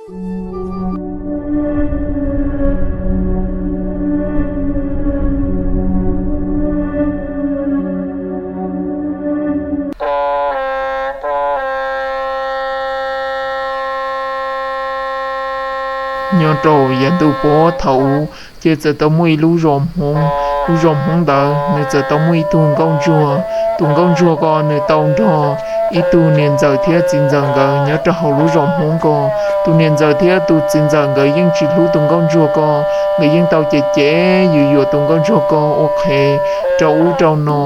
Nyob rau yav ntuj puag thaum ub, ces txawm tau muaj ib lub zos Hmoob. Lub zos Hmoob ntawd nws txawm tau muaj ib tug nkauj ntsuag. Tus nkauj ntsuag ko nws tau nrog ib tug niam ntxawm thiab txiv ntxawm nkawd nyob rau hauv lub zos Hmoob ko. Tus niam ntxawm thiab tus txiv ntxawm nkawd yeej tsis hlub tus nkauj ntsuag ko. Nkawd yeej tau cem cem yuam yuam tus nkauj ntsuag ko ua qhev rau ub rau no.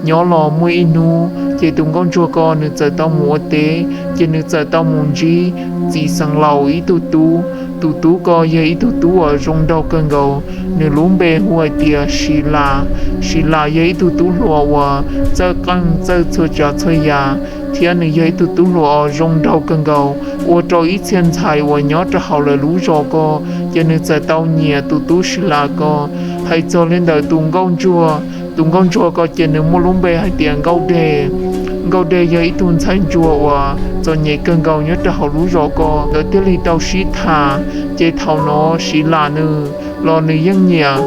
Nyob los muaj ib hnub ces tus nkauj ntsuag ko nws txawm tau mus ua teb, ces nws txawm tau mus ntsib txiv xeev laus ib tug tub. Tus tub ko yog ib tug tub uas zoo nraug kawg nkaus, nws lub npe hu hais tias Siv Las. Siv Las yog ib tug tub hluas uas txawj qeej txawj txhua tsav txhua yam, thiab nws yog ib tug tub hluas uas zoo nraug kawg nkaus, ua rau ib txhia ntxhais uas nyob rau hauv lawv lub zos ko, ces nws txawm tau nyiam tus tub Siv Las ko. Hais txog li ntawm tus nkauj ntsuag, tus nkauj ntsuag ko ces nws muaj lub npe hais tias Nkauj Dej. Nkauj Dej yog ib tug ntxhais ntsuag uas txom nyem kawg nkaus nyob rau hauv lub zos ko, nkawd thiaj li tau sib tham. Ces thaum no Siv Las nws los nws yeej nyiam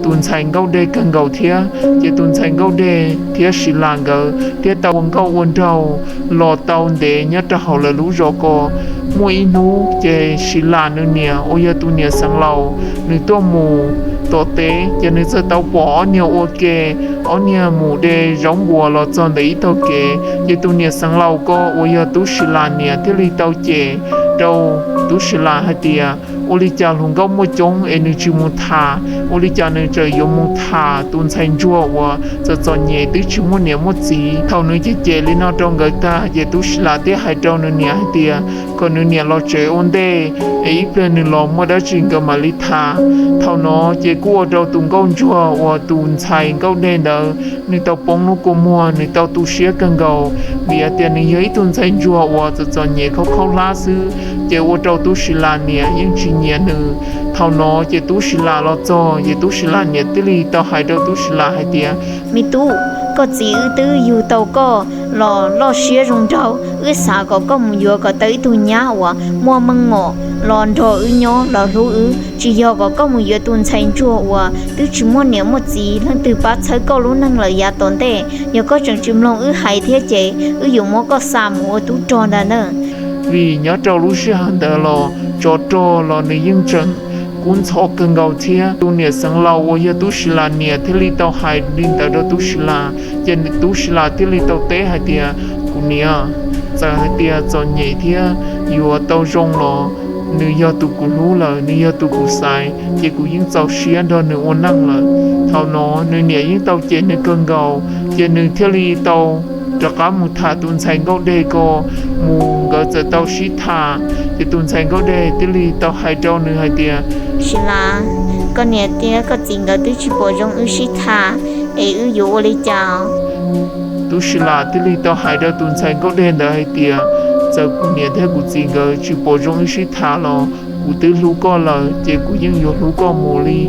tus ntxhais Nkauj Dej kawg nkaus thiab. Ces tus ntxhais Nkauj Dej thiab Siv Las nkawd thiaj tau ua nkauj ua nraug los tau ntev nyob rau hauv lawv lub zos ko. Muaj ib hnub ces Siv Las nws niam uas yog tus niam xeev laus, nws tuaj mus tom teb, ces nws txawm tau pom ob niag ua ke, ob niag mus de zaub npua los txog ntawm ib tog kev. Ces tus niam xeev laus ko uas yog tub Siv Las niam thiaj li tau cem rau tub Siv Las hais tias, ua li cas hluas nkauj muaj coob es nws tsis mus tham, ua li cas nws tseem yuav mus tham tus ntxhais ntsuag uas txom txom nyem twb tsis muaj niam muaj txiv. Thaum nws cem cem li no rau nkawd tag, ces tub Siv Las thiaj hais rau nws niam hais tias kom nws niam los tsev ua ntej, es ib pliag nws los muaj dab tsi nkawd mam li tham. Thaum no ces kuj ua rau tus nkauj ntsuag uas tus ntxhais Nkauj Dej ntawd nws tau poob lub kua muag, nws tau tu siab kawg nkaus, vim hais tias nws yog ib tug ntxhais ntsuag uas txom txom nyem khaub khaub hlab xwb, ces ua rau tub Siv Las niam yeej tsis nyiam nws. Thaum no ces tub Siv Las los txog, ces tub Siv Las niam thiaj li tau hais rau tub Siv Las hais tias, me tub, koj txiv wb twb yug tau koj los loj siab zoo nraug, wb xav kom koj mus yuav kom tau ib tug nyab uas muaj meej mom los nrog wb nyob los hlub wb, tsis yog kom koj mus yuav tus ntxhais ntsuag uas twb tsis muaj niam muaj txiv, leej twg pab txhawb koj lub neej lawm yav tom ntej. Yog koj tseem tsis mloog wb hais thiab ces wb yuav muab koj xa mus ua tub rog ntag na. Vim nyob rau lub sij hawm ntawd los tsov rog los nws yeej tseem kub ntxhov kawg nkaus thiab. Tus niam xeev laus uas yog tub Siv Las niam thiaj li tau hais li ntawd rau tub Siv Las, ces tub Siv Las thiaj li tau teb hais tias, kuv niam, txawm hais tias txom nyem thiab yuav tau zoo los nws yog tus kuv hlub lawm, nws yog tus kuv xaiv, ces kuv yeej txaus siab nrog nws ua neej lawm. Thaum no nws niam yeej tau cem nws kawg nkaus, ces nws thiaj li tau rov qab mus tham tus ntxhais Nkauj Dej ko. Mus nkawd txawm tau sib tham, ces tus ntxhais Nkauj Dej thiaj li tau hais rau nws hais tias, Siv Las, koj niam thiab koj txiv nkawd twb tsis pom zoo wb sib tham, es wb yuav ua li cas? Tub Siv Las thiaj li tau hais rau tus ntxhais Nkauj Dej ntawd hais tias, txawm kuv niam thiab kuv txiv nkawd tsis pom zoo wb sib tham los kuv twb hlub koj lawm, ces kuv yeej yuav hlub koj mus li.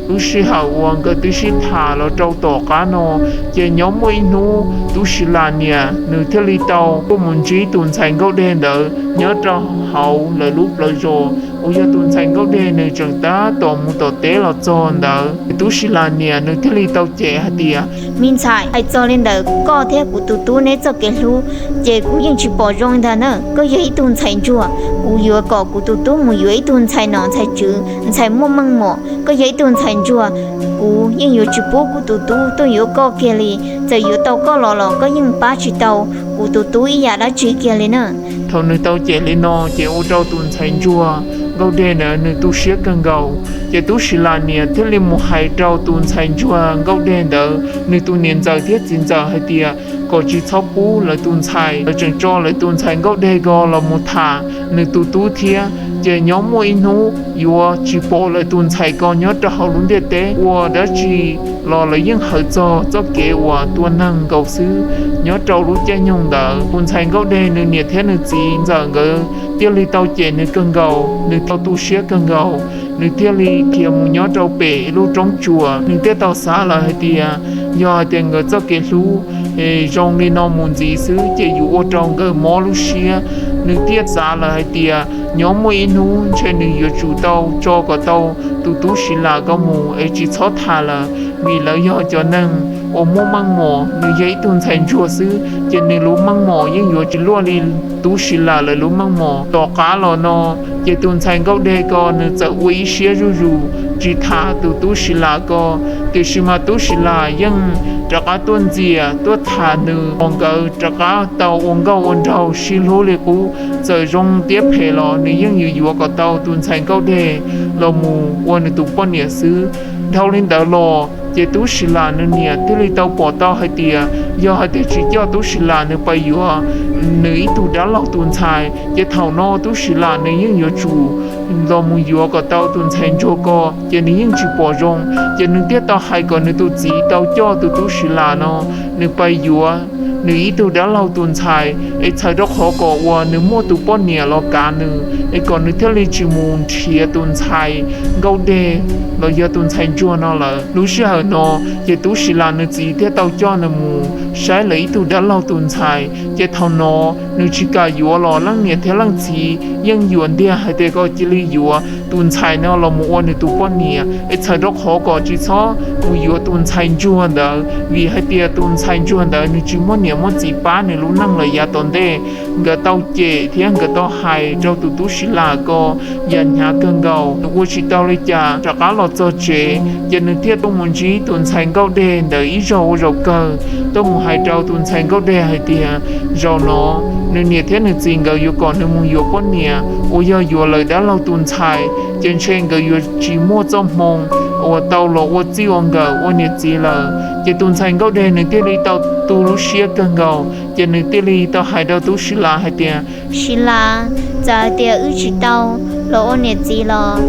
Lub sij hawm uas nkawd twb sib tham los rau tom qab no, ces nyob muaj ib hnub tub Siv Las niam nws thiaj li tau tuaj mus ntsib tus ntxhais Nkauj Dej ntawd nyob rau hauv lawv lub plawv zos uas yog tus ntxhais Nkauj Dej nws tseem tab tom mus tom teb los txog ntawd. Tub Siv Las niam nws thiaj li tau cem hais tias, me ntxhais, hais txog li ntawd koj thiab kuv tus tub neb txoj kev hlub, ces kuv yeej tsis pom zoo li ntag na. Koj yog ib tug ntxhais ntsuag, kuv yuav kom kuv tus tub mus yuav ib tug ntxhais nom ntxhais tswv, ntxhais muaj meej mom. Koj yog ib tug ntxhais ntsuag, kuv yeej yuav tsis pub kuv tus tub tuaj yuav koj kiag li. Txawm yuav tau koj los los koj yeej pab tsis tau kuv tus tub ib yam dab tsi kiag li na. Thaum nws tau cem li no ces ua rau tus ntxhais ntsuag Nkauj Dej na nws tu siab kawg nkaus. Ces tub Siv Las niam thiaj li mus hais rau tus ntxhais ntsuag Nkauj Dej ntawd nws tus niam ntxawm thiab txiv ntxawm hais tias kom tsis txhob pub lawv tus ntxhais, lawv tseem tso lawv tus ntxhais Nkauj Dej ko los mus tham nws tus tub thiab. Ces nyob muaj ib hnub yuav tsis pom lawv tus ntxhais ko nyob rau hauv lub ntiaj teb, ua dab tsi los lawv yeej hawm txog txoj kev uas tua neeg nkaus xwb. Nyob rau lub caij nyoog ntawd tus ntxhais Nkauj Dej nws niam thiab nws txiv ntxawm nkawd thiaj li tau cem nws kawg nkaus, nws tau tu siab kawg nkaus, nws thiaj li khiav mus nyob rau pem ib lub roob tsuas. Nws thiaj tau xav lawm hais tias yog hais tias nkawd txoj kev hlub zoo li no mus ntxiv xwb ces yuav ua rau nkawd mob lub siab. Nws thiaj xav lawm hais tias nyob muaj ib hnub ntshe nws yuav tsum tau tso kom tau tus tub Sis Las ko mus es tsis txhob tham lawm, vim lawv yog cov neeg uas muaj meej mom, nws yog ib tug ntxhais ntsuag xwb ces nws lub meej mom yeej yuav tsis luaj li tub Sis Las lawv lub meej mom. Tom qab los no ces tus ntxhais Nkauj Dej ko nws txawm ua ib siab zuj zus tsis tham tus tub Sis Las ko, tiam sis mas tub Sis Las yeej rov qab tuaj ntxias tuaj tham nws, kom nkawd rov qab tau ua nkauj ua nraug sib hlub li qub. Txawm zoo thiab phem los nws yeej yuav yuav kom tau tus ntxhais Nkauj Dej los mus ua nws tus poj niam xwb. Dhau li ntawd los ces tub Sis Las nws niam thiaj li tau pom tau hais tias yog hais tias tsis coj tub Sis Las nws pais yuav nws ib tug dab laug tus ntxhais ces thaum no tub Sis Las nws yeej yuav tsum los mus yuav kom tau tus ntxhais ntsuag ko, ces nws yeej tsis pom zoo. Ces nws thiaj tau hais kom nws tus txiv tau coj tus tub Sis Las no nws pais yuav nws ib tug dab laug tus ntxhais, es txhawm rau qhov kom uas nws muaj tus poj niam los kav nws, es kom nws thiaj li tsis mus nrhiav tus ntxhais Nkauj Dej los yog tus ntxhais ntsuag no lawm. Lub sij hawm no ces tub Sis Las nws txiv thiaj tau coj nws mus saib lawv ib tug dab laug tus ntxhais, ces thaum no nws tsis kam yuav los leej niam thiab leej txiv yeej yuam ntiag hais tias kom cia li yuav tus ntxhais no los mus ua nws tus poj niam, es txhawm rau qhov kom tsis txhob mus yuav tus ntxhais ntsuag ntawd, vim hais tias tus ntxhais ntsuag ntawd nws tsis muaj niam muaj txiv pab nws lub neej lawm yav tom ntej. Nkawd tau cem thiab nkawd tau hais rau tus tub Sis Las ko yam hnyav kawg nkaus, nws ua tsis tau li cas rov qab los txog tsev, ces nws thiaj tuaj mus ntsib tus ntxhais Nkauj Dej ntawd ib zaug ua zaum kawg, tuaj mus hais rau tus ntxhais Nkauj Dej hais tias zaum no nws niam thiab nws txiv nkawd yuav kom nws mus yuav poj niam uas yog yuav lawv dab laug tus ntxhais, ces ntshe nkawd yuav tsis muaj txoj hmoo uas tau los ua txij ua nkawm ua niam txiv lawm. Ces tus ntxhais Nkauj Dej nws thiaj li tau tu lub siab kawg nkaus, ces nws thiaj li tau hais rau tub Sis Las hais tias, Sis Las, txawm hais tias wb tsis tau los ua niam txiv los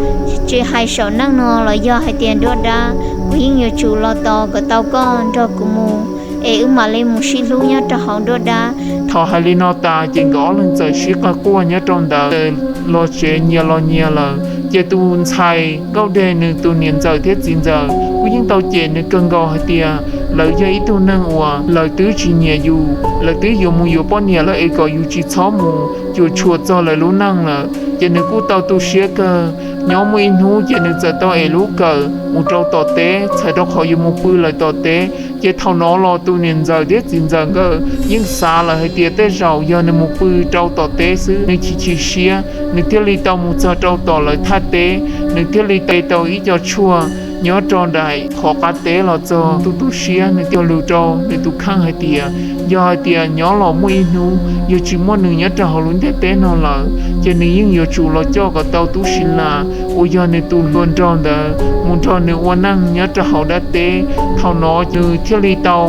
tsis hais saum neej no los yog hais tias nruab dab, kuv yeej yuav tsum los tos kom tau koj nrog kuv mus, es wb mam li mus sib hlub nyob rau hauv nruab dab. Thaum hais li no tas ces nkawd ob leeg txawm sib qawg quaj nyob rau ntawd los tsev nyias los nyias lawm. Ces tus ntxhais Nkauj Dej nws tus niam ntxawm thiab txiv ntxawm kuj yeej tau cem nws kawg nkaus hais tias lawv yog ib tug neeg uas lawv twb tsis nyiam yus, lawv twb yuav mus yuav poj niam lawm es kom yus tsis txhob mus cuam tshuam txog lawv lub neej lawm. Ces nws kuj tau tu siab kawg. Nyob muaj ib hnub ces nws txawm tau ev lub kawm mus rau tom teb, txhawm rau qhov yuav mus pw lawm tom teb. Ces thaum no los tus niam ntxawm thiab txiv ntxawm nkawd yeej xav lawm hais tias tej zaum yog nws mus pw rau tom teb xwb, nws chim chim siab, nws thiaj li tau mus txog rau tom lawv thaj teb, nws thiaj li de tau ib co tshuaj nyob rau nraim qhov qab teb los txog tu tu siab, nws thiaj lus rau nws tus kheej hais tias yog hais tias nyob los muaj ib hnub yog tsis muaj nws nyob rau hauv lub ntiaj teb no lawm, ces nws yeej yuav tsum los coj kom tau tub Sis Las uas yog nws tus hluas nraug ntawd mus nrog nws ua neej nyob rau hauv dab teb. Thaum no nws thiaj li tau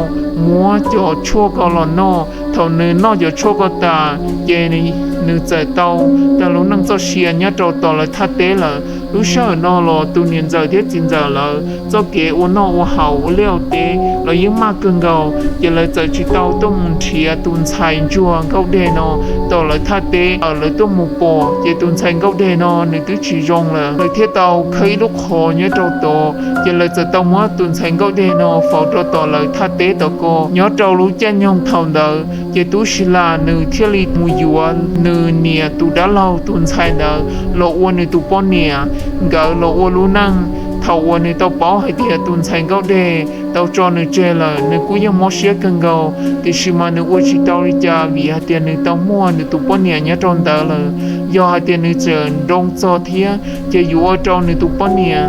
muab cov tshuaj ko los noj. Thaum nws noj cov tshuaj ko tas, ces nws txawm tau tag lub neej txoj sia nyob rau tom lawv thaj teb lawm. Lub sij hawm no los tus niam ntxawm thiab txiv ntxawm lawv txoj kev ua noj ua haus ua liaj ua teb los yeej maj kawg nkaus, ces lawv txawm tsis tau tuaj mus nrhiav tus ntxhais ntsuag Nkauj Dej no tom lawv thaj teb. Lawv tuaj mus pom ces tus ntxhais Nkauj Dej no nws twb tsis zoo lawm, lawv thiaj tau khawb ib lub qhov nyob rau tod, ces lawv txawm tau muab tus ntxhais Nkauj Dej no faus rau tom lawv thaj teb tom ko. Nyob rau lub caij nyoog thaum ntawd ces tub Sis Las nws thiaj li mus yuav nws niam tus dab laug tus ntxhais ntawd los ua nws tus poj niam, nkawd los ua lub neej. Thaum uas nws tau paub hais tias tus ntxhais Nkauj Dej tau tso nws tseg lawm, nws kuj yeej mob siab kawg nkaus, tiam sis mas nws ua tsis tau li cas vim hais tias nws tau muaj nws tus poj niam nyob rau ntawd lawm. Yog hais tias nws tseem nroo txog thiab ces yuav ua rau nws tus poj niam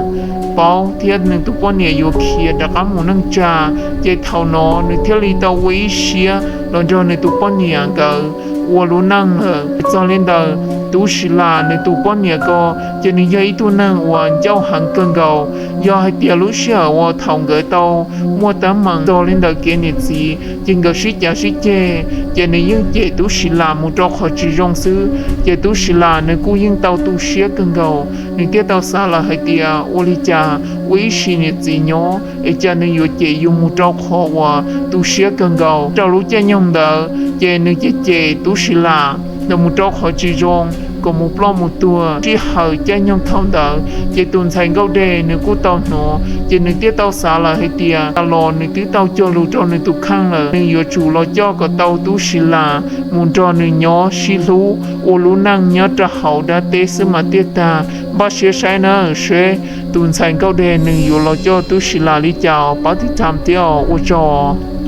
paub thiab nws tus poj niam yuav khiav rov qab mus neej tsa. Ces thaum no nws thiaj li tau ua ib siab los nrog nws tus poj niam nkawd ua lub neej lawm. Txog li ntawd, tub Sis Las nws tus poj niam ko ces nws yog ib tug neeg uas ncauj heev kawg nkaus. Yog hais tias lub sij hawm uas thaum nkawd tau muaj teeb meem txog li ntawm kev niam txiv ces nkawd sib cav sib ceg, ces nws yeej cem tub Sis Las mus rau qhov tsis zoo xwb. Ces tub Sis Las nws kuj yeej tau tu siab kawg nkaus, nws thiaj tau xav lawm hais tias ua li cas ua ib sim niam txiv nyob es cas nws yuav cem yus mus rau qhov uas tu siab kawg nkaus. Rau lub caij nyoog ntawd ces nws cem cem tub Sis Las los mus rau qhov tsis zoo. kom mus ploj mus tuag sij hawm caij nyoog thaum ntawd. Ces tus ntxhais Nkauj Dej nws kuj tau hnov, ces nws thiaj tau xav lawm hais tias tas los nws twb tau cog lus rau nws tus kheej lawm, nws yuav tsum los coj kom tau Tub Sis Las mus nrog nws nyob sib hlub ua lub neej nyob rau hauv dab teb xwb mas thiaj tag. Npaj siab saib na, seb tus ntxhais Nkauj Dej nws yuav los coj Tub Sis Las li cas os. Pab tiv tham thiab os, ua tsaug.